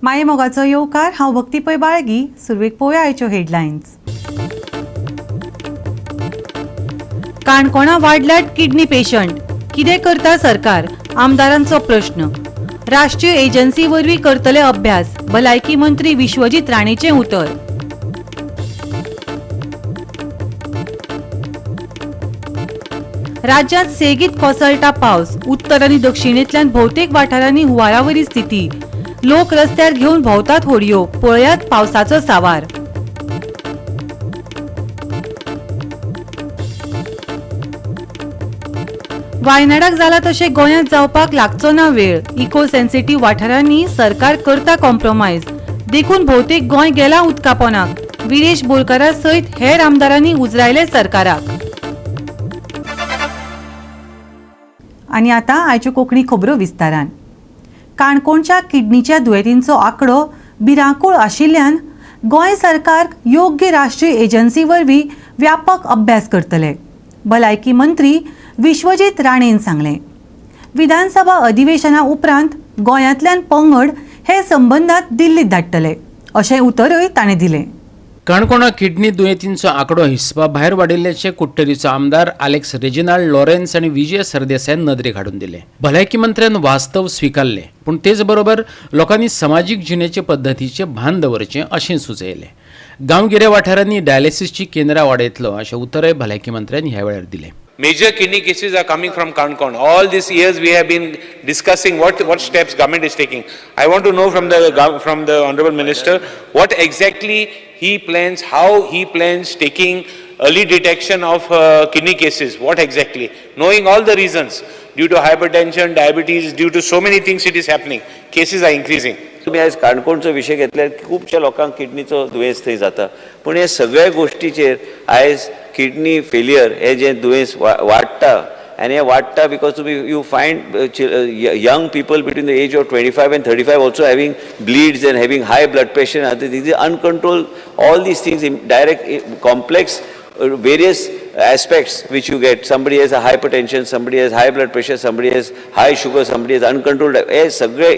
माये मोगाचो येवकार. हांव भक्ती पै बाळगी. सुरवेक पळोवया आयच्यो हेडलायन्स. काणकोणा वाडल्यात किडनी पेशंट, कितें करता सरकार? आमदारांचो प्रश्न. राष्ट्रीय एजन्सी वरवीं करतले अभ्यास, भलायकी मंत्री विश्वजीत राणेचें उतर. राज्यांत सेगीत कोसळटा पावस. उत्तर आनी दक्षिणेंतल्यान भोवतेक वाठारांनी हुवारावरी स्थिती. लोक रस्त्यार घेवन भोंवतात होडयो. पळयात पावसाचो सावार. वायनाडाक जाला तशें गोंयांत जावपाक लागचो ना वेळ. इको सेन्सिटीव्ह वाठारांनी सरकार करता कॉम्प्रोमायज, देखून भोवतेक गोंय गेला उदकापोनाक. विरेश बोरकारा सयत हेर आमदारांनी उजरायले सरकाराक. आनी आतां आयच्यो कोंकणी खबरो विस्तारान. काणकोणच्या किडनीच्या दुयेंतींचो आंकडो भिरांकूळ आशिल्ल्यान गोंय सरकार योग्य राष्ट्रीय एजन्सी वरवीं व्यापक अभ्यास करतले, भलायकी मंत्री विश्वजीत राणेन सांगलें. विधानसभा अधिवेशना उपरांत गोंयांतल्यान पंगड हे संबंदांत दिल्लीत धाडटले, अशें उतरूय ताणें दिलें. काणकोणा किडनी दुयेंतींचो आंकडो हिसपा भायर वाडिल्ल्याचे कुडटरीचो आमदार आलेक्स रेजिनाल्ड लॉरेन्स आनी विजय सरदेसायान नदरेक हाडून दिले. भलायकी मंत्र्यान वास्तव स्विकारले, पूण तेच बरोबर लोकांनी समाजीक जिणेचे पद्दतीचें भान दवरचें अशें सुचयलें. गांवगिऱ्या वाठारांनी डायलिसीसची केंद्रां वाडयतलो अशें उतरय भलायकी मंत्र्यान ह्या वेळार दिलें. Major kidney cases are coming from Canacona. All these years we have been discussing what steps government is taking. I want to know from the Honorable Minister what exactly he plans, how he plans taking early detection of kidney cases, what exactly, knowing all the reasons, due to hypertension, diabetes, due to so many things it is happening, cases are increasing. तुमी आयज काणकोणचो विशय घेतल्यार खुबश्या लोकांक किडनीचो दुयेंस थंय जाता, पूण हे सगळ्या गोश्टीचेर आयज किडनी फेलियर हे जें दुयेंस वाडटा आनी हें वाडटा because तुमी you find young people between the age of 25 and 35 also having bleeds and having high blood pressure. आतां these uncontrolled, all these things, direct complex, various aspects which you get. Somebody has a hypertension, somebody has high blood pressure, somebody has high sugar, somebody has uncontrolled. हे सगळे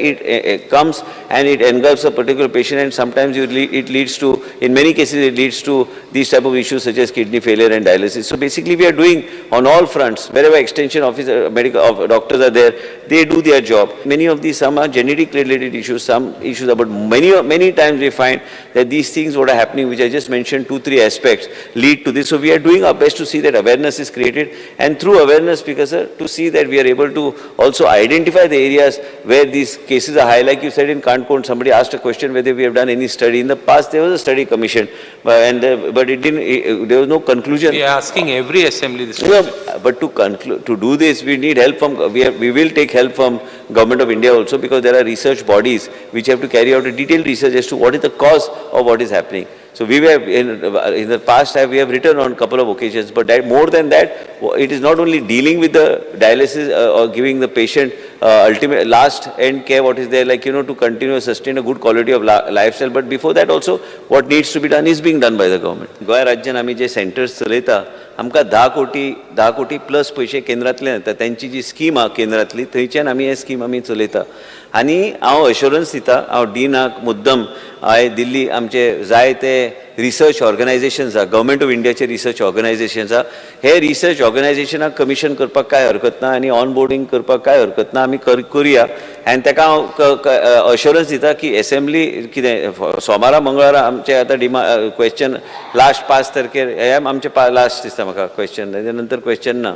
it comes and it engulfs a particular patient and sometimes it leads to, in many cases it leads to these type of issues such as kidney failure and dialysis. So basically we are doing on all fronts, wherever extension officer, medical doctors are there, they do their job. Many of these, some are genetic related issues, some issues, but many, many times we find that these things what are happening, which I just mentioned, 2-3 aspects lead to this. So we are doing our best to see that awareness is created, and through awareness, because sir, to see that we are able to also identify the areas where these cases are high. Like you said in Canacona, somebody asked a question whether we have done any study. In the past, there was a study commission, but it didn't. There was no conclusion. We are asking every assembly this Yeah, question. but to conclude, to do this, we need help from, we have, we will take help from Government of India also, because there are research bodies which have to carry out a detailed research as to what is the cause of what is happening. So we have, in the past, we have written on a couple of occasions, but that, more than that, it is not only dealing with the dialysis or giving the patient ultimate last end care, what is there, to continue sustain a good quality of lifestyle, but before that also, what needs to be done is being done by the government. Goa राज्यान आमी जे centres चलयता, आमकां 10 कोटी plus पयशे केंद्रांतल्यान येता. तेंची जी स्कीम आहा केंद्रांतली, थंयच्यान आमी हे स्कीम आमी चलयता. आनी हांव अश्योरन्स दिता, हांव डिनाक मुद्दम हांवें दिल्ली आमचे जायते रिसर्च ऑर्गनायझेशन्स आहा, गव्हर्मेंट ऑफ इंडियाचे रिसर्च ऑर्गनायझेशन्स आहा, हे रिसर्च ऑर्गनायझेशनाक कमिशन करपाक कांय हरकत ना आनी ऑन बोर्डींग करपाक कांय हरकत ना, आमी करुया. आनी ताका हांव अश्योरन्स दिता की एसेंब्ली कितें सोमारा मंगळारा आमचे आतां डिमा क्वेश्चन लास्ट 5 तारखेर हे आमचे लास्ट दिसता म्हाका क्वेश्चन, तेजे नंतर क्वेश्चन ना.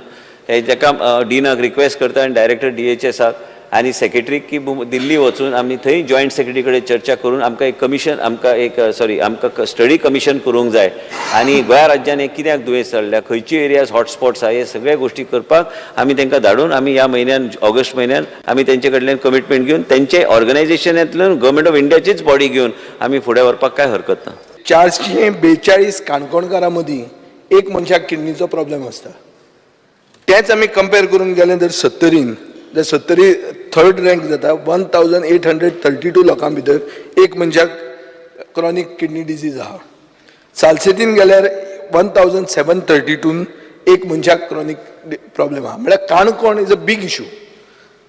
हे ताका डिनाक रिक्वेस्ट करता आनी डायरेक्टर डी एच एसाक आनी सेक्रेटरीक की दिल्ली वचून आमी थंय जॉयंट सेक्रेटरी कडेन चर्चा करून आमकां एक कमिशन, आमकां एक, सॉरी, आमकां स्टडी कमिशन करूंक जाय आनी गोंया राज्यान हें कित्याक दुयेंस चडल्या, खंयची एरियाज हॉटस्पॉट्स आहा, हे सगळे गोश्टी करपाक आमी तांकां धाडून आमी ह्या म्हयन्यान ऑगस्ट म्हयन्यान आमी तेंचे कडल्यान कमिटमेंट घेवन तेंचे ऑर्गनायझेशनांतल्यान गव्हर्मेंट ऑफ इंडियाचीच बॉडी घेवन आमी फुडें व्हरपाक कांय हरकत ना. 442 काणकोणकारां मदीं एक मनशाक किडनीचो प्रॉब्लेम आसता. तेंच आमी कंपेर करूंक गेले जर सत्तरीन, जाल्यार सत्तरी थर्ड रँक जाता. 1832 लोकां भितर एक मनशाक क्रॉनीक किडनी डिजीज आहा. सालसेतीन गेल्यार 1732 एक मनशाक क्रॉनीक प्रॉब्लेम आहा. म्हळ्यार Canacona is a big issue,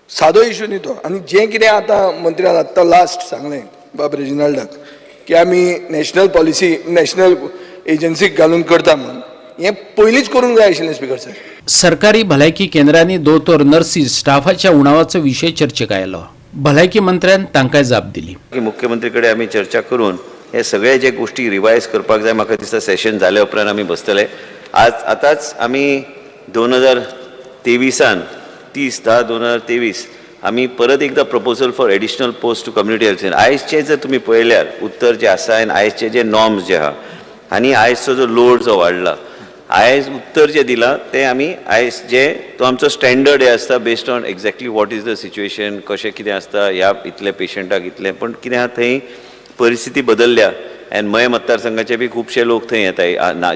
सादो इशू न्ही तो. आनी जें कितें आतां मंत्र्यान आत्तां लास्ट सांगलें बाब रेजिनाल्डाक की आमी नॅशनल पॉलिसी नॅशनल एजन्सीक घालून करता म्हणून, हें पयलींच करूंक जाय आशिल्लें स्पीकर सर. सरकारी भलायकी केंद्रांनी दोतोर, नर्सी, स्टाफाच्या उणावाचो विशय चर्चेक आयलो. भलायकी मंत्र्यान तांकां जाप दिली. की मुख्यमंत्री कडेन आमी चर्चा करून हे सगळे जे गोष्टी रिवायज करपाक जाय. म्हाका दिसता सेशन जाल्या उपरांत आमी बसतले. आज आतांच आमी 2023 30/10/2023 आमी परत एकदां proposal for additional post to community health centre. आयजचे जर तुमी पळयल्यार उत्तर जे आसा आनी आयजचे जे नॉर्म्स जे आहा आनी आयजचो जो लोड जो वाडला, आयज उत्तर जे दिलां तें आमी आयज जे तो आमचो स्टँडर्ड हे आसता based on exactly what is the situation, कशें कितें आसता, ह्या इतले पेशंटाक इतलें. पण कितें आहा थंय परिस्थिती बदलल्या आनी मये मतदारसंघाचे बी खुबशे लोक थंय येता.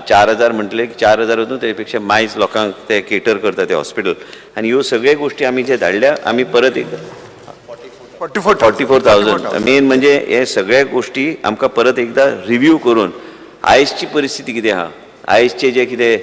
4000 म्हटले 4000 न्हू, ते पेक्षा मायज लोकांक ते केटर करता ते हॉस्पिटल. आनी ह्यो सगळ्यो गोश्टी आमी जे धाडल्या आमी परत एकदां 44,000 मेन म्हणजे हे सगळ्या गोश्टी आमकां परत एकदां रिव्यू करून आयजची परिस्थिती कितें आहा, आयजचे जे कितें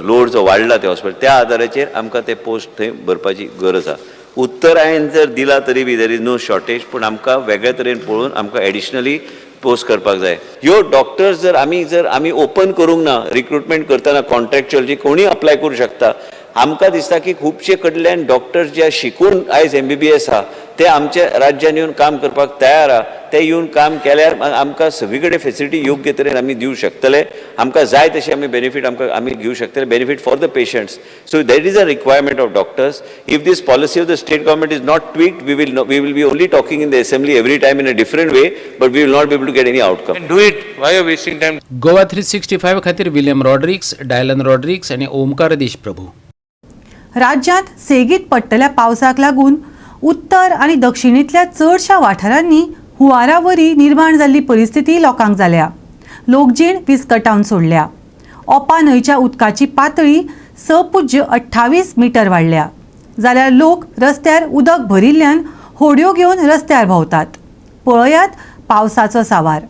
लोड जो वाडला ते हॉस्पिटल, त्या आदाराचेर आमकां ते पोस्ट थंय भरपाची गरज आहा. उत्तर हांवें जर दिला तरी बी there is no shortage, पूण आमकां वेगळे तरेन पळोवन आमकां एडिशनली पोस्ट करपाक जाय. ह्यो डॉक्टर्स जर आमी ओपन करूंक ना, रिक्रुटमेंट करतना कॉन्ट्रॅक्च्युअल जी कोणीय अप्लाय करूं शकता. आमकां दिसता की खुबशे कडल्यान डॉक्टर्स जे शिकून आयज MBBS आहा ते आमच्या राज्यान येवन काम करपाक तयार आहा. ते येवन काम केल्यार आमकां सगळी कडेन फेसिलिटी योग्य तरेन आमी दिवं शकतले. आमकां जाय तशें आमी बेनिफीट आमकां आमी घेवं शकतले, benefit for the patients. So that is a requirement of doctors. If this policy of the state government is not tweaked, we will be only talking in the assembly every time in a different way, but we will not be able to get any outcome. Do it. Why are wasting time? Goa 365 खातीर William Rodrigues, Dylan Rodrigues आनी ओमकार देशप्रभू. राज्यांत सेगीत पडटल्या पावसाक लागून उत्तर आनी दक्षिणेंतल्या चडशा वाठारांनी हुंवारावरी निर्माण जाल्ली परिस्थिती लोकांक जाल्या. लोकजीण विस्कटावन सोडल्या. ओपा न्हंयच्या उदकाची पातळी 6.28 मिटर वाडल्या, जाल्यार लोक रस्त्यार उदक भरिल्ल्यान होडयो घेवन रस्त्यार भोंवतात. पळयात पावसाचो सावार.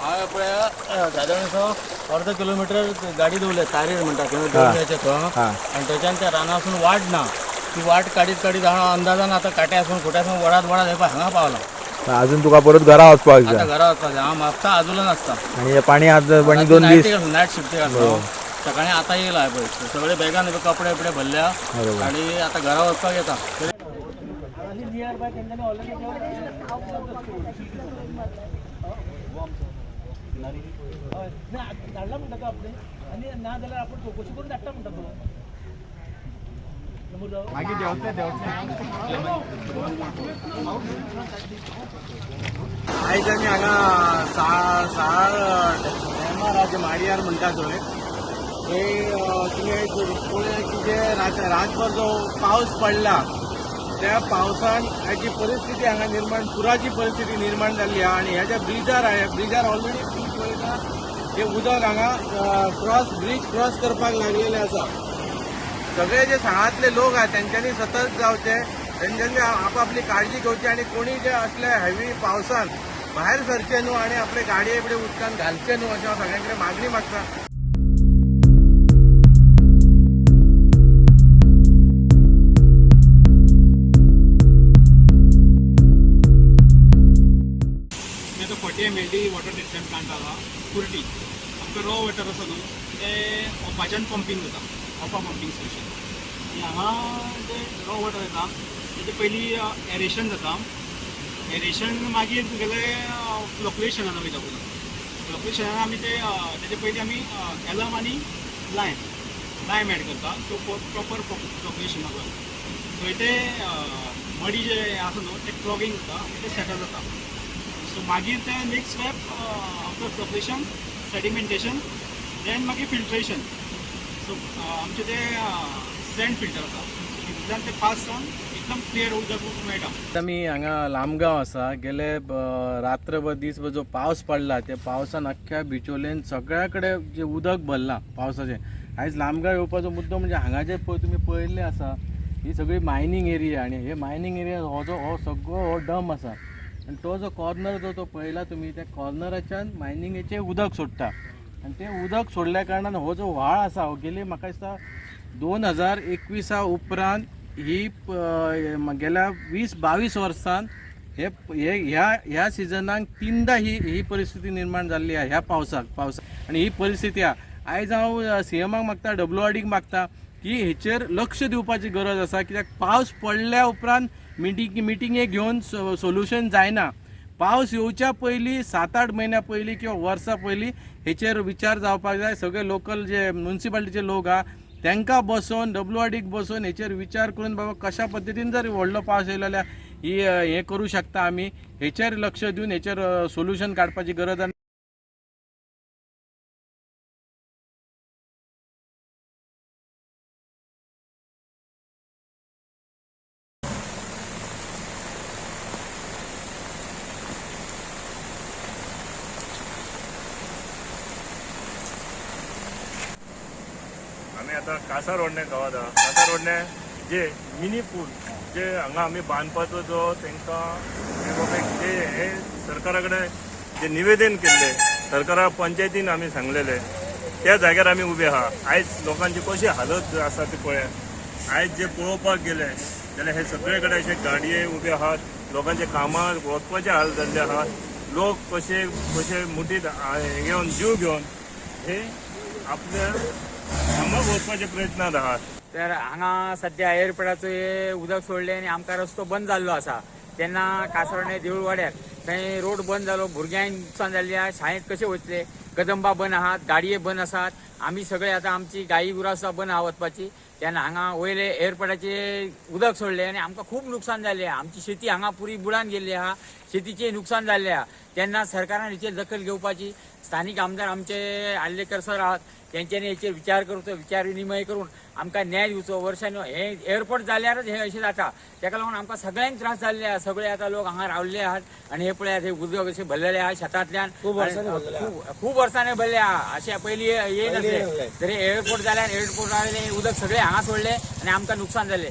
हांवें पळय सादारण अर्द किलोमिटर गाडी दवरल्या तारीर म्हणटा थंय दवरल्याचे थंय, आनी थंयच्यान त्या रानासून वाट ना, ती वाट काडीत काडीत हांव अंदाजान आतां काट्यासून खुट्यासून वडात वडात हे पळय हांगा पावला. अजून तुका परत घरा वचपाक जाय? आतां घरा वचपाक जाय. हांव म्हापसा आजुलन आसता आनी पाणी आज 2 दीस नायट शिफ्टीक आसता. सकाळी आतां येयला पळय सगळे बॅगान कपडे बिपडे भरल्या आनी आतां घरा वचपाक येता. आयज आमी हांगा साळ डॅमार माडियार म्हणटा थंय थंय तुमी पळय की जे रातभर जो पावस पडला त्या पावसान जी परिस्थिती हांगा निर्माण, पुराची परिस्थिती निर्माण जाल्ली आहा. आनी ह्या ज्या ब्रिजार आहा, ब्रिजार ऑलरेडी ब्रीज पळयता हे उदक हांगा ब्रीज क्रॉस करपाक लागलेले आसा. सगळे जे साळांतले लोक आहा तेंच्यांनी सतर्क जावचे, तेंच्यांनी आपापली काळजी घेवची आनी कोणी जे असले हेवी पावसान भायर सरचे न्हू आनी आपले गाडये बिडये उदकान घालचे न्हू अशें हांव सगळ्यां कडेन मागणी मागता. MLD water treatment plant आसा कुर्टी. आमकां रॉ वॉटर आसा न्हू तें ओपाच्यान पंपींग जाता, ओपा पंपींग स्टेशन. आनी हांगा जें रॉ वॉटर येता तेजें पयलीं एरेशन जाता, एरेशन मागीर तुगेलें फ्लोक्युलेशनान वयता. उदक फ्लोक्युलेशनान आमी ते तेजे पयलीं आमी एलम आनी लायम एड करता, सो प्रोपर फ्लोक्युलेशनाक लागून थंय ते मडी जे आसा न्हू तें क्लॉगींग जाता आनी तें सेटल जाता. सो मागीर ते next step after flocculation sedimentation, then मागीर फिल्ट्रेशन. सो आमचे ते सँड फिल्टर आसा, हातूंतल्यान ते पास जावन एकदम क्लियर उदक मेळटा. आमी हांगा लामगांव आसा. गेले रात्रभर दीसभर जो पावस पडला त्या पावसान अख्ख्या बिचोलेन सगळ्या कडेन जे उदक भरलां पावसाचें. आयज लामगांव येवपाचो मुद्दो म्हणजे हांगा जे पळय तुमी पळयल्लें आसा ही सगळी मायनींग एरिया आनी हे मायनींग एरिया हो जो हो सगळो हो डंप आसा आनी तो जो कॉर्नर जो तो पळयला तुमी त्या कॉर्नराच्यान मायनिंगेचें उदक सोडटा आनी तें उदक सोडल्या कारणान हो जो व्हाळ आसा हो गेली म्हाका दिसता 2021 उपरांत ही गेल्या 20-22 वर्सान हे ह्या ह्या सिजनाक 3दा ही ही परिस्थिती निर्माण जाल्ली आहा ह्या पावसाक आनी ही परिस्थिती आहा. आयज हांव सीएमाक मागता, WRDक मागता की हेचेर लक्ष दिवपाची गरज आसा, कित्याक पावस पडल्या उपरांत मिटिंगे घेवन सोल्युशन जायना. पावस येवच्या पयलीं 7-8 म्हयन्या पयलीं किंवा वर्सां पयलीं हेचेर विचार जावपाक जाय. सगळे लोकल जे म्युनिसिपालिटीचे लोक आहा तांकां बसोवन WRDक बसोवन हेचेर विचार करून बाबा कशा पद्दतीन जर व्हडलो पावस येयलो जाल्यार ही हें करूं शकता आमी, हेचेर लक्ष दिवन हेचेर सोल्युशन काडपाची गरज आसा. आमी आतां कासारवर्णे गांवांत आहा. कासारवर्णे जे मिनी पूल जे हांगा आमी बांदपाचो जो तांकां जे हे सरकारा कडेन जे निवेदन केल्लें, सरकारा पंचायतीन आमी सांगलेलें, त्या जाग्यार आमी उबे आहा. आयज लोकांची कशी हालत आसा ती पळयात. आयज जे पळोवपाक गेले जाल्यार हे सगळे कडेन अशे गाडये उबे आहात, लोकांचे कामाक वचपाचे हाल जाल्ले आहात. लोक कशे कशे मुठीत हे घेवन जीव घेवन हे आपल्या कामाक वचपाचे प्रयत्नात आहात. तर हांगा सद्या एअरपोर्टाचो उदक सोडलें आनी आमकां रस्तो बंद जाल्लो आसा. तेन्ना कासवर्णे देऊळवाड्यार थंय रोड बंद जालो, भुरग्यांक नुकसान जाल्लें आहा. शाळेंत कशें वतले, कदंबा बंद आहात, गाडये बंद आसात. आमी सगळे आतां आमची गायी गुरां सुद्दां बंद आहा वचपाची. तेन्ना हांगा वयले एअरपोर्टाचे उदक सोडलें आनी आमकां खूब नुकसान जाल्लें आहा. आमची शेती हांगा पुरी बुडान गेल्ली आहा, शेतीचें नुकसान जाल्लें आहा. तेन्ना सरकारान हेचेर दखल घेवपाची. स्थानीक आमदार आमचे आर्लेकर सर आहात, तेंच्यांनी हेचेर विचार करचो, विचार विनिमय करून आमकां न्याय दिवचो. वर्षान हे एअरपोर्ट जाल्यारच हे अशें जाता, तेका लागून आमकां सगळ्यांक त्रास जाल्ले आहा. सगळे आतां लोक हांगा रावल्ले आहात आनी हे पळयात हे उदक अशें भरलेले आहा शेतांतल्यान, खूब वर्सांनी भरले आहा. अशें पयलीं येयनासलें. तरी एअरपोर्ट जाल्यार एअरपोर्ट आयलें, उदक सगळें हांगा सोडलें आनी आमकां नुकसान जालें.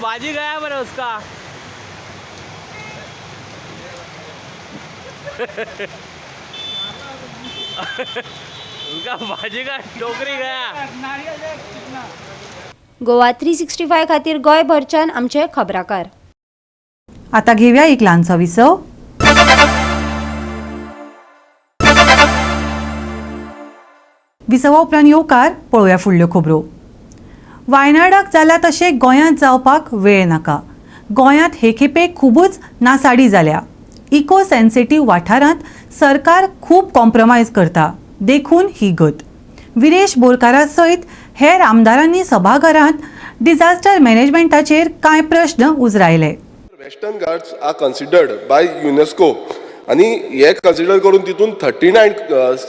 बाजी गया बरे उसका. उसका बाजी का टोकरी गया. गोवा 365 खातीर गोंयभरच्यान आमचे खबराकार. आता घेऊया एक ल्हानसो विसव. विसवा उपरांत येवकार पळोवया फुडल्यो खबरो. वायनाडाक जाला तशें गोंयांत जावपाक वेळ नाका. गोंयांत हे खेपे खुबूच नासाडी जाल्या. इको सेन्सिटीव वाठारांत सरकार खूब कॉम्प्रोमायज करता, देखून ही गत. विरेश बोरकारा सयत हेर आमदारांनी सभाघरांत डिझास्टर मॅनेजमेंटाचेर कांय प्रश्न उजरायले. Western Ghats are considered by UNESCO आनी हे कन्सिडर करून तितून 39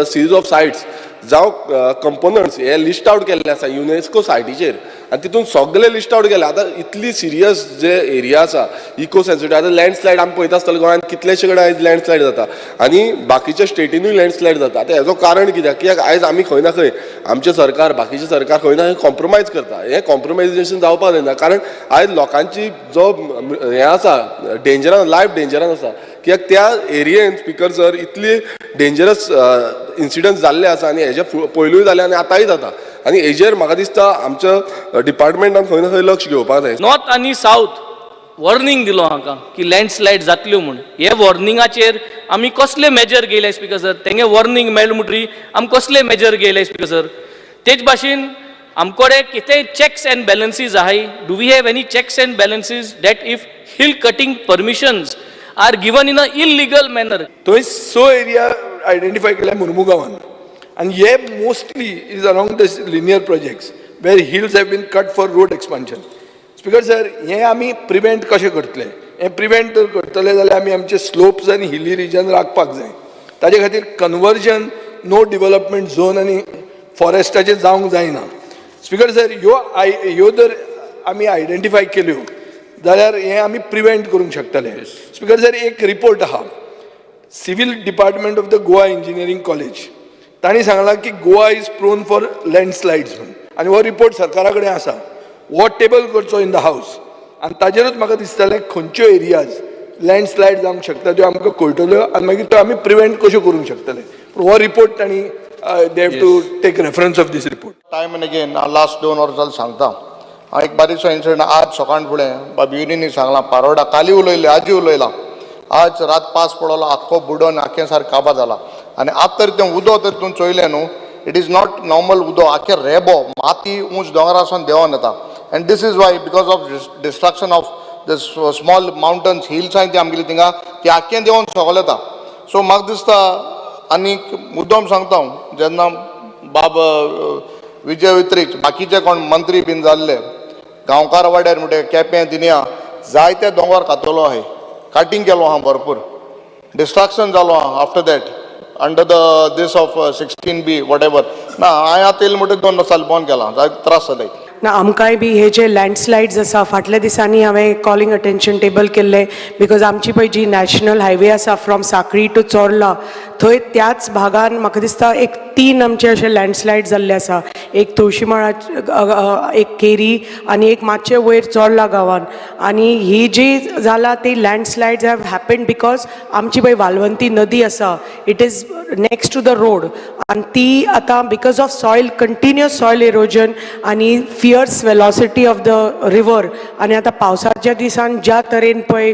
series of sites जावं कंपोनंट्स हे लिस्ट आउट केल्ले आसा युनेस्को सायटीचेर आनी तितून सगळे लिस्ट आउट केले. आतां इतली सिरियस जे एरिया आसा, इको सेन्सिटीव, आतां लँडस्लायड आमी पळयता आसतले, गोंयांत कितलेशे कडेन आयज लँडस्लायड जाता आनी बाकीच्या स्टेटीनूय लँडस्लायड जाता. आतां हेजो कारण कित्याक? कित्याक आयज आमी खंय ना खंय, आमचें सरकार, बाकीचें सरकार खंय ना खंय कॉम्प्रोमायज करता. हें कॉम्प्रोमायजेशन जावपाक जायना, कारण आयज लोकांची जो हें आसा, डेंजरान, लायफ डेंजरान आसा. कित्याक त्या एरियेन, स्पिकर सर, इतली डेंजरस इन्सिडंट जाल्ले आसा आनी हेजे पयलूय जाले आनी आतांय जाता आनी हेजेर म्हाका दिसता आमच्या डिपार्टमेंटान खंय ना खंय लक्ष घेवपाक जाय. नॉर्थ आनी सावथ वॉर्निंग दिलो हांकां की लँडस्लायड जातल्यो म्हूण. हे वॉर्निंगाचेर आमी कसले मेजर घेयले, स्पिकर सर? तेंगे वॉर्निंग मेळ्ळे म्हणटरी आमी कसले मेजर घेयले, स्पिकर सर? तेच भाशेन आमकोडे कितेंय चॅक्स अँड बॅलन्सीस आहाय? Do we have any checks and balances that if hill cutting permissions are given in a illegal manner? थंय स एरिया आयडेंटिफाय केल्या मुर्मुगांवान आनी हे mostly is along the linear projects where hills have been cut for road expansion. Speaker sir, हें आमी prevent कशें करतले? हें प्रिवेंट जर करतले जाल्यार आमी आमचे स्लोप्स आनी हिली रिजन राखपाक जाय. ताजे खातीर कन्वर्जन, नो डिवलपमेंट झोन आनी फॉरेस्टाचें जावंक जायना. स्पिकर सर, ह्यो जर आमी आयडेंटिफाय केल्यो जाल्यार हें आमी प्रिवेंट करूंक शकतले. स्पिकर सर, एक रिपोर्ट आहा, Civil Department of the Goa Engineering College, तांणी सांगलां की Goa is prone for landslides म्हणून आनी हो रिपोर्ट सरकारा कडेन आसा. हो टेबल करचो इन the house आनी ताजेरूच म्हाका दिसतालें खंयच्यो एरियाज लँडस्लायड जावंक शकता त्यो आमकां कळटल्यो आनी मागीर त्यो आमी प्रिवेंट कश्यो करूंक शकतले. पूण हो रिपोर्ट तांणी, they have to take reference of this report. Time and again last 2 वर्सां जालें सांगता हांव. एक बारीकसो इन्सिडंट आज सकाळ फुडें बाब युनिनी सांगलां. पारोडा काली उलयले, आजी उलयलां. आज रात पास पडलो, आख्खो बुडोन आख्खें सारकें काबा जाला आनी आतां तरी तें उदक तर तूं चोयलें न्हू, it is not normal उदक. आख्खें रेबो माती उंच दोंगरासून देंवोन येता and this is why because of destruction of the small mountains, hills आहाय ती आमगेली थिंगा, ती आख्खें देंवोन सकयल येता. सो म्हाका दिसता आनीक मुद्दम सांगता हांव, जेन्ना बाब विजय वित्रीच बाकीचे कोण मंत्री बीन जाल्ले, गांवकार वाड्यार म्हणटे केपें दिनिया जायते दोंगर कातलो आहाय, काटींग केलो आहा, भरपूर डिस्ट्रक्शन जालो आहा. After that under the this of 16B, whatever ना, हांवें आतां येयलें म्हणटकीर 2 वर्सां बंद केलां. जायते त्रास जाले. ना, आमकांय बी हे जे लँडस्लायड्स आसा, फाटल्या दिसांनी हांवें कॉलिंग अटेन्शन टेबल केल्लें, because आमची पळय जी नॅशनल हायवे आसा फ्रॉम साखळी टू चोर्ला, थंय त्याच भागान म्हाका दिसता एक तीन आमचे अशे लँडस्लायड जाल्ले आसा. एक तुळशीमळा, एक केरी आनी एक मातशें वयर चोर्ला गांवान. आनी ही जी जाला ती लँडस्लायड्स have happen because आमची पळय वालवंती नदी आसा, it is next to the road आनी ती आतां because of soil, continuous soil erosion आनी fierce velocity of the river आनी आतां पावसाच्या दिसान ज्या तरेन पळय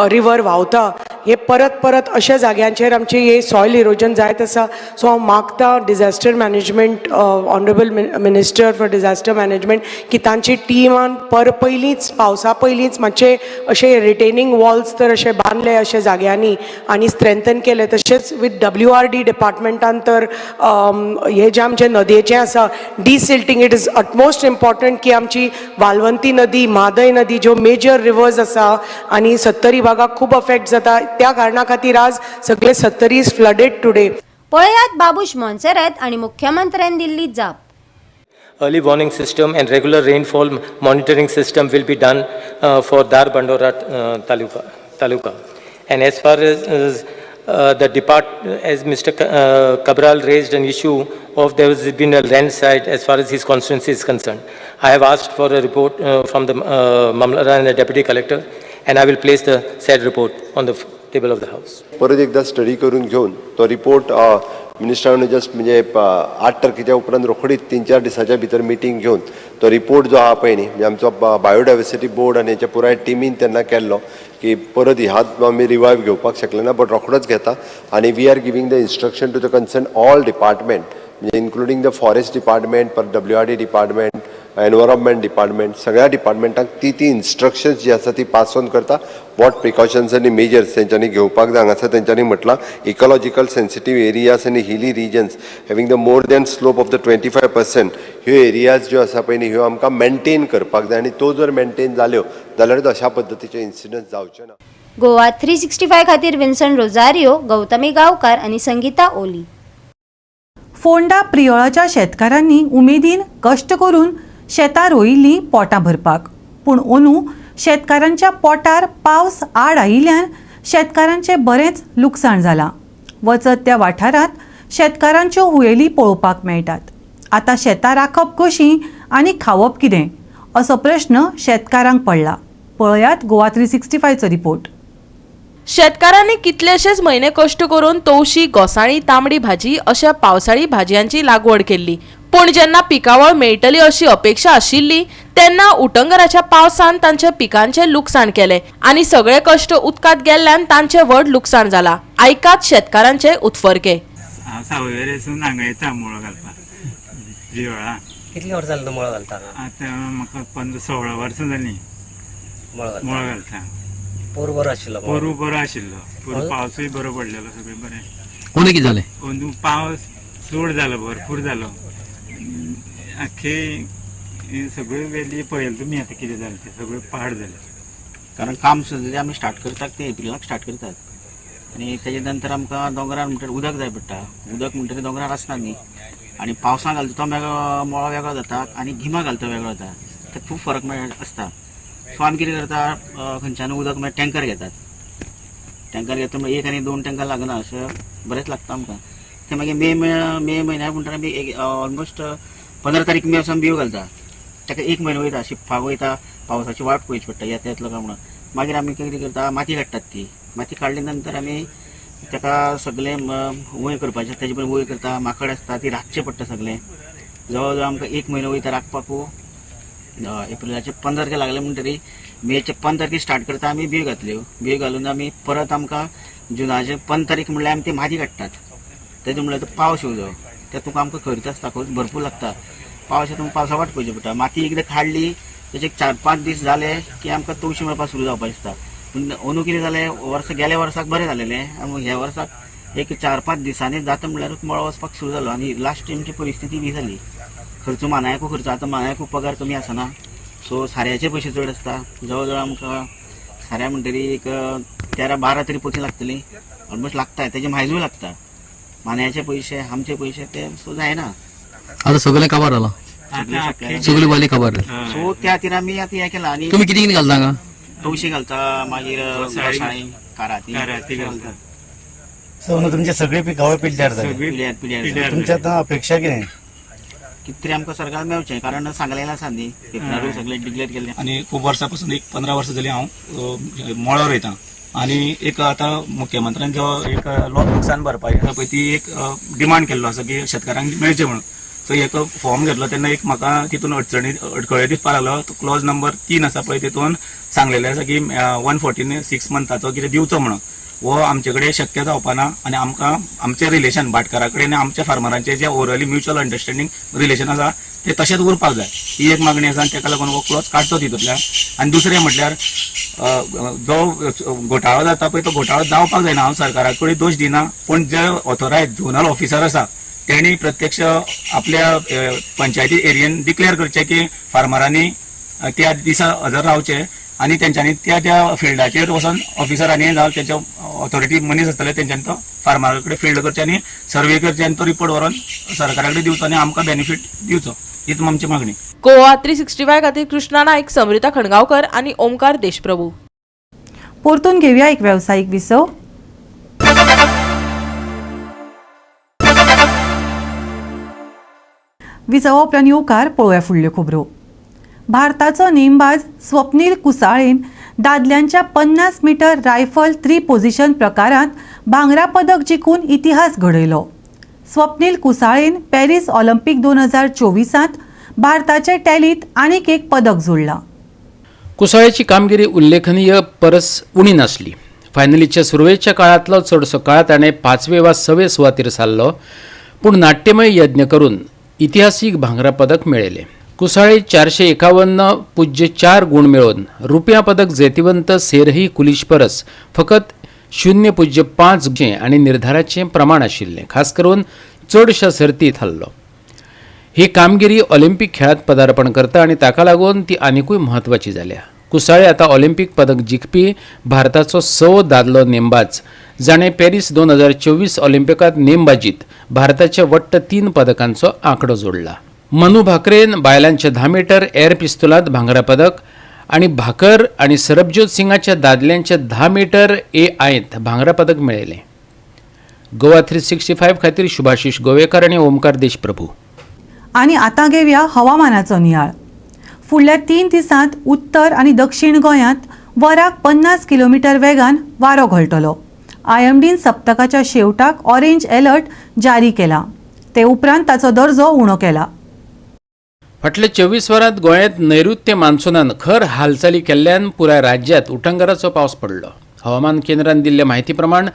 रिवर व्हांवता, हे परत परत अशा जाग्यांचेर आमचे हे सॉयल इरोजन जायत आसा. सो हांव मागता disaster management, honourable minister for disaster management, की तांची टिमान पर पयलींच, पावसा पयलींच मातशे अशे रिटेनिंग वॉल्स तर अशे बांदले अशे जाग्यांनी आनी स्ट्रेंथन केले. तशेंच विथ डब्ल्यू आर डी डिपार्टमेंटान तर हे जे आमचे नदयेचें आसा desilting, it is utmost important की आमची वालवंती नदी, म्हादय नदी, ज्यो मेजर रिवर्स आसा आनी सत्तरी भागाक खूब अफेक्ट जाता, त्या कारणा खातीर आज सगळे सत्तरी is flooded today. पळयात बाबूश मोन्सेरात आनी मुख्यमंत्र्यान दिल्ली जाप. Early warning system and regular rainfall monitoring system will be done for Dharbandora taluka. And as far as Mr. Cabral raised an issue of there has been a landslide as far as his constituency is concerned. I have asked for a report from the Mamlatdar and the deputy collector, and I will place the said report on the table of the house. परत एकदा study करून घेवन तो report मिनिस्टरान just म्हणजे 8 तारखेच्या उपरांत रोखडीच 3-4 दिसाच्या भितर मिटींग घेवन तो रिपोर्ट जो आहा पळय न्ही, म्हणजे आमचो बायोडायवर्सिटी बोर्ड आनी हेच्या पुराय टिमीन तेन्ना केल्लो की परत ह्यात आमी रिवायव घेवपाक शकले ना, बट रोखडोच घेता आनी we are giving the instruction to the concern all department, म्हणजे इन्क्लुडींग the forest department, परत W R D department. Environment department, सगळ्या डिपार्टमेंटांक ती ती इन्स्ट्रक्शन्स जी आसा ती पास ऑन करता. What precautions आनी मेजर्स तेंच्यांनी घेवपाक जाय हांगासर तेंच्यांनी म्हटलां. इकॉलॉजिकल सेन्सिटीव एरियाज आनी hilly regions having the more than slope of the 25% ह्यो एरियाज ज्यो आसा पळय न्ही, ह्यो आमकां मेंटेन करपाक जाय आनी त्यो जर मेंटेन जाल्यो जाल्यारूच अशा पद्दतीचे इन्सिडंट जावचे ना. गोवा 365 खातीर विन्सन रोजारियो, गौतमी गांवकार आनी संगीता ओली. फोंडा प्रियोळाच्या शेतकारांनी उमेदीन कश्ट करून शेतां रोयिल्लीं पोटां भरपाक, पूण अंदू शेतकारांच्या पोटार पावस आड आयिल्ल्यान शेतकारांचें बरेंच लुकसाण जालां. वचत त्या वाठारांत शेतकारांच्यो हुयेली पळोवपाक मेळटात. आतां शेतां राखप कशीं आनी खावप कितें असो प्रश्न शेतकारांक पडला. पळयात गोवा 365चो रिपोर्ट. शेतकारांनी कितलेशेच म्हयने कश्ट करून तवशी, घोसाळी, तांबडी भाजी अशा पावसाळी भाजयांची लागवड केल्ली, पूण जेन्ना पिकावळ मेळटली अशी अपेक्षा आशिल्ली तेन्ना उटंगराच्या पावसान तांच्या पिकांचें लुकसाण केलें आनी सगळे कश्ट उदकांत गेल्ल्यान तांचें व्हड लुकसाण जाला. आयकात शेतकारांचे उत्फर्के. हांव सावयवेरेसून हांगा येता मुळो घालपाक प्रियोळा. कितली वर्सां जालीं तूं मुळो घालता? आतां म्हाका 15-16 वर्सां जालीं मुळो घालता. पोरू बरो आशिल्लो? पोरू बरो आशिल्लो, पोरू पावसूय बरो पडलेलो, सगळें बरें. अंदू कितें जालें? अंदू पावस चड जालो, भरपूर जालो. आख्खे सगळ्यो वेली पळयलें तुमी आतां कितें जालें तें, सगळें पाड जालें. कारण काम सुद्दां आमी स्टार्ट करतात ते एप्रिलाक स्टार्ट करतात आनी तेजे नंतर आमकां दोंगरार म्हणटकीर उदक जाय पडटा. उदक म्हणटकीर दोंगरार आसना न्ही, आनी पावसां घालता तो वेगळो मोळो वेगळो जाता आनी गिमा घालता तो वेगळो जाता, ते खूब फरक आसता. सो आमी कितें करता, खंयच्यान उदक मागीर टँकर घेतात. टँकर घेता म्हणल्यार 1 आनी 2 टँकर लागना, अशें बरेंच लागता आमकां. ते मागीर मे मे म्हयन्याक म्हणटकीर आमी एक ऑलमोस्ट 15 तारीख मे वचून बियो घालता. ताका 1 म्हयनो वयता, शिंपपाक वयता, पावसाची वाट पळोवची पडटा येता येतलो काय म्हणून. मागीर आमी कितें करता, माती काडटात. ती माती काडले नंतर आमी ताका सगळें वंय करपाचें, ताजे पयलीं वंय करता. माकड आसता ती राखचें पडटा सगळें. जवळ जवळ आमकां 1 म्हयनो वयता राखपाकू. एप्रिलाचे 15 तारखे लागले म्हणटकीर मेचे 15 तारखे स्टार्ट करता आमी बियो घातल्यो. बियो घालून आमी परत आमकां जुनाचे 15 तारीख म्हणल्यार आमी ती माती काडटात. तेजे म्हणल्यार तो पावस येवचो तेतूंक आमकां खर्च आसता, खर्च भरपूर लागता. पावस येता पावसा वाट पळोवची पडटा. माती एकदां काडली तेजे 4-5 दीस जाले की आमकां तवशी मेळपाक सुरू जावपाक दिसता. पूण अंदू कितें जालें, वर्स गेल्या वर्साक बरें जालेलें, ह्या वर्साक एक 4-5 दिसांनी जाता म्हणल्यारूच मळो वचपाक सुरू जालो आनी लास्ट टायमची परिस्थिती बी जाली. खर्च मानायकू खर्च, आतां मानायकू पगार कमी आसना, सो साऱ्याचे पयशे चड आसता. जवळ जवळ आमकां साऱ्या म्हणटरी एक 13-12 तरी पोती लागतली ऑलमोस्ट लागता. तेजे म्हायजूय लागता, मानायाचे पयशे, आमचे पयशे, ते सो जायना. आतां सगळें काबार जालां, सगळी वाली काबार. सो त्या खातीर आमी आतां हें केलां. आनी तुमी कितें कितें घालता हांगा? तवशी घालता, मागीर घोसाळीं, काराती घालता. सो तुमचे सगळे पिकावळ पिड्ड्यार जाले. तुमची आतां अपेक्षा कितें? कितें तरी आमकां सरकार मेळचें, कारण सांगलेलें आसा न्ही पेपरारूय सगळें डिक्लेर केल्लें. आनी खूब वर्सां पासून एक 15 वर्सां जालीं हांव मळो रोयतां आनी एक आतां मुख्यमंत्र्यान जो एक नुकसान भरपाई आसा पळय ती एक डिमांड केल्लो आसा की शेतकारांक मेळचें म्हणून. सो एक फॉर्म घेतलो तेन्ना एक म्हाका तितून अडखळे दिसपाक लागलो. तो क्लॉज नंबर 3 आसा पळय तितून सांगलेलें आसा की 146 मंथाचो कितें दिवचो म्हणून. हो आमचे कडेन शक्य जावपा ना आनी आमकां आमचें रिलेशन भाटकारा कडेन आनी आमच्या फार्मरांचें जें ओरली म्युच्युअल अंडरस्टँडींग रिलेशन आसा तें तशेंच उरपाक जाय, ही एक मागणी आसा आनी ताका लागून हो क्लॉज काडचो तितूंतल्यान. आनी दुसरें म्हटल्यार जो घोटाळो जाता पळय तो घोटाळो जावपाक जायना. हांव सरकारा कडेन दोश दिना, पूण जे ऑथोरायज झोनल ऑफिसर आसा तेणी प्रत्यक्ष आपल्या पंचायती एरियेन डिक्लेअर करचें की फार्मरांनी त्या दिसा हजर रावचें आनी तेंच्यांनी त्या त्या फिल्डाचेर वचोन ऑफिसरांनी जावं तेंच्या ऑथॉरिटी मनीस आसतले तेंच्यांनी तो फार्मरा कडेन फिल्ड करचें आनी सर्वे करचें आनी तो रिपोर्ट व्हरोन सरकारा कडेन दिवचो आनी आमकां बेनिफीट दिवचो, हीच आमची मागणी. गोवा 365 खातीर कृष्णा नायक, समृता खणगांवकर आनी ओमकार देशप्रभू. परतून घेवया एक वेवसायीक विसव. विसवा उपरांत येवकार पळोवया फुडल्यो खबरो. भारताचो नेमबाज स्वप्नील कुसाळेन दादल्यांच्या 50 मीटर रायफल 3 पोझिशन प्रकारांत भांगरा पदक जिखून इतिहास घडयलो. स्वप्नील कुसाळेन पॅरीस ऑलिम्पिक 2024 भारताचे टॅलीत आनीक एक पदक जोडलां. कुसाळेची कामगिरी उल्लेखनीय परस उणी नासली. फायनलीच्या सुरवेच्या काळांतलो चडसो काळ ताणें 5वे वा 6वे सुवातेर सारलो, पूण नाट्यमय यत्न करून इतिहासीक भांगरा पदक मेळयलें. कुसाळे 451.04 गूण मेळोवन रुप्या पदक जैतिवंत सेरही कुलीश परस फकत 0.05 आनी निर्धाराचें प्रमाण आशिल्लें, खास करून चडश्या सर्तीत हल्लो. ही कामगिरी ऑलिम्पीक खेळात पदार्पण करता आनी ताका लागून ती आनिकूय म्हत्वाची जाल्या. कुसाळे आतां ऑलिम्पीक पदक जिखपी भारताचो 6 दादलो नेमबाज, जाणें पॅरीस 2024 ऑलिम्पिकांत नेमबाजीत भारताच्या वट्ट 3 पदकांचो आंकडो जोडला. मनू भाकरेन बायलांच्या 10 मीटर एअर पिस्तुलांत भांगरा पदक आनी भाकर आनी सरबज्योत सिंगाच्या दादल्यांच्या 10 मीटर एआयंत भांगरा पदक मेळयलें. गोवा 365 खातीर शुभाशीष गोवेकर आनी ओमकार देशप्रभू. आनी आतां घेवया हवामानाचो नियाळ. फुडल्या 3 दिसांत उत्तर आनी दक्षिण गोंयांत वराक 50 किलोमिटर वेगान वारो घोळटलो. आयएमडीन सप्तकाच्या शेवटाक ऑरेंज अलर्ट जारी केला. ते उपरांत ताचो दर्जो उणो केला. फाटल्या 24 वरांत गोंयांत नैऋत्य मान्सूनान खर हालचाली केल्ल्यान पुराय राज्यांत उटंगाराचो पावस पडलो. हवामान केंद्रान दिल्ले म्हायती प्रमाण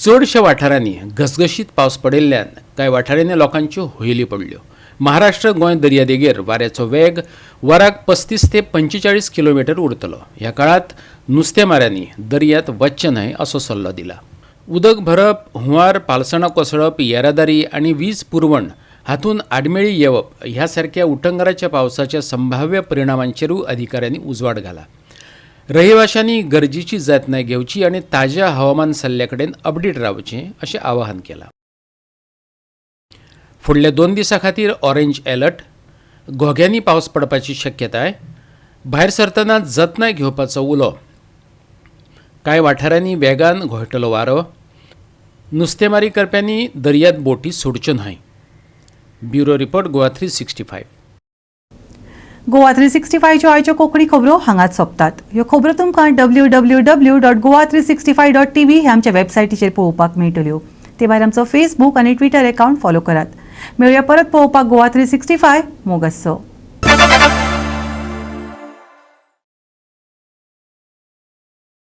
चडश्या वाठारांनी घसघशीत पावस पडिल्ल्यान कांय वाठारांनी लोकांच्यो हुयेली पडल्यो. महाराष्ट्र गोंय दर्यादेगेर वाऱ्याचो वेग वराक 35 ते 45 किलोमिटर उरतलो. ह्या काळांत नुस्तेमाऱ्यांनी दर्यांत वचचें न्हय असो सल्लो दिला. उदक भरप, हुंवार, पालसणां कोसळप, येरादारी आनी वीज पुरवण हातूंत आडमेळी येवप ह्या सारक्या उटंगाराच्या पावसाच्या संभाव्य परिणामांचेरूय अधिकाऱ्यांनी उजवाड घाला. रहिवाशांनी गरजेची जतनाय घेवची आनी ताज्या हवामान सल्ल्या कडेन अपडेट रावचें अशें आवाहन केलां. फुडल्या 2 दिसां खातीर ऑरेंज अलर्ट, घोग्यांनी पावस पडपाची शक्यताय, भायर सरतना जतनाय घेवपाचो उलो, कांय वाठारांनी वेगान घोळटलो वारो, नुस्तेमारी करप्यांनी दर्यांत बोटी सोडच्यो न्हय. Bureau report, Goa 365. Goa 365च्यो आयच्यो कोंकणी खबरो हांगाच सोंपतात. ह्यो खबरो तुमकां www.goa365.tv ह्या आमच्या वेबसायटीचेर पळोवपाक मेळटल्यो. ते भायर आमचो फेसबूक आनी ट्विटर अकावंट फॉलो करात. मेळुया परत पळोवपाक गोवा 365. मोग आसचो.